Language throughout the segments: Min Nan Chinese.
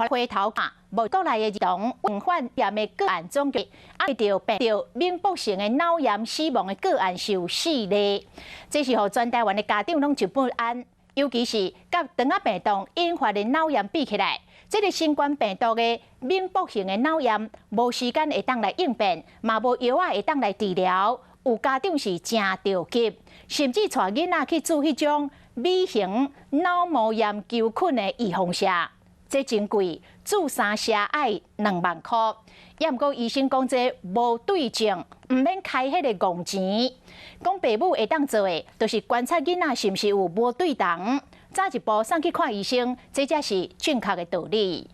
回頭看，無國內的兒童患炎的個案總計，啊，著病著猛爆性的腦炎死亡的個案是有四例，這是予全台灣的家長攏真不安，尤其是佮腸仔病毒引發的腦炎比起來，這个新冠病毒的猛爆性的腦炎，無時間會當來應變，嘛無藥仔會當來治療，有家長是誠著急，甚至帶囡仔去注彼種米型腦膜炎球菌的預防射。這真貴，注三射愛2萬箍。也毋過醫生講這無對症，毋免開彼个戇錢。講爸母會當做的，就是觀察囡仔是毋是有無對同，早一步送去看醫生，這才是正確的道理。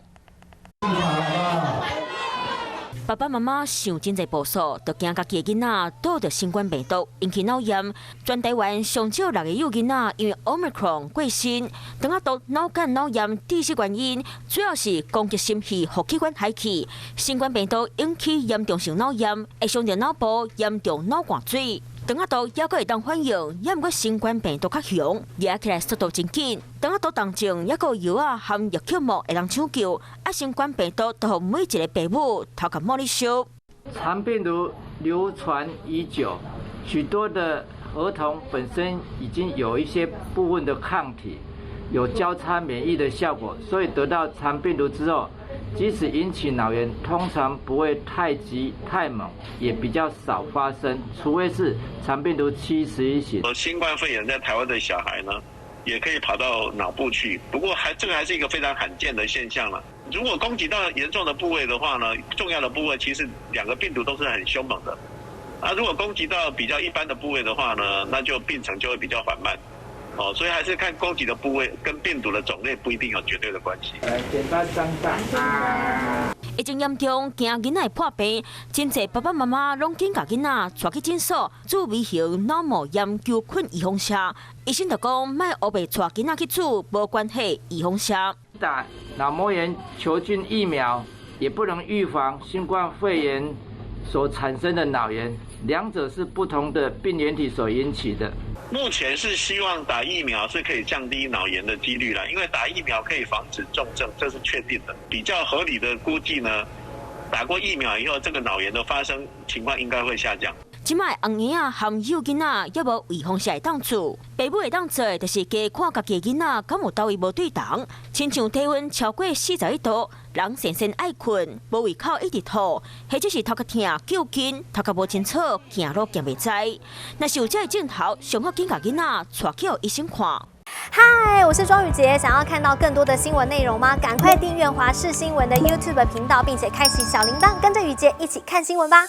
爸爸媽媽想真濟步數，就驚家己的囡仔得著新冠病毒，引起腦炎。全台灣上少六個幼囡仔因為 Omicron 過身，腸仔毒腦幹腦炎致死原因，主要是攻擊心肺呼氣管害去。新冠病毒引起嚴重性腦炎，會傷著腦部，嚴重腦灌水。腸仔毒猶閣會當反應，猶毋過新冠病毒較強，惹起來速度真緊。腸仔毒重症猶閣有藥仔含葉克膜會當搶救，啊，新冠病毒都予每一个爸母頭殼某咧燒。腸病毒流傳已久，許多的兒童本身已經有一些部分的抗體，有交叉免疫的效果，所以得到腸病毒之後，即使引起腦炎，通常不會太急太猛，也比較少發生，除非是腸病毒71型。新冠肺炎在台灣的小孩呢，也可以跑到腦部去，不過還這個還是一個非常罕見的現象了。如果攻擊到嚴重的部位的話呢，重要的部位其實兩個病毒都是很兇猛的。啊，如果攻擊到比較一般的部位的話呢，那就病程就會比較緩慢。哦，所以還是看攻擊的部位跟病毒的種類不一定有絕對的關係。來，嘴巴張大。疫情嚴重，驚囡仔會破病，真濟爸爸媽媽攏緊共囡仔帶去診所注微型腦膜炎球菌預防射。醫生就講，莫烏白帶囡仔去注，無關係預防射。打腦膜炎球菌疫苗也不能預防新冠肺炎所產生的腦炎，兩者是不同的病原體所引起的。目前是希望打疫苗是可以降低腦炎的幾率啦，因為打疫苗可以防止重症，這是確定的。比較合理的估計呢，打過疫苗以後，這個腦炎的發生情況應該會下降。這擺紅嬰仔含幼囡仔猶無預防射會當注，爸母會當做的就是加看家己的囡仔，敢有佗位無對同，親像體溫超過41度，人神神愛睏，無胃口一直吐，或者是頭殼疼、揪筋、頭殼無清楚，行路行袂知。若是有這个症頭，上好緊共囡仔帶去予醫生看。嗨，我是莊宇傑，想要看到更多的新聞內容嗎？趕快訂閱華視新聞的 YouTube 頻道，並且開啟小鈴鐺，跟着宇傑一起看新聞吧。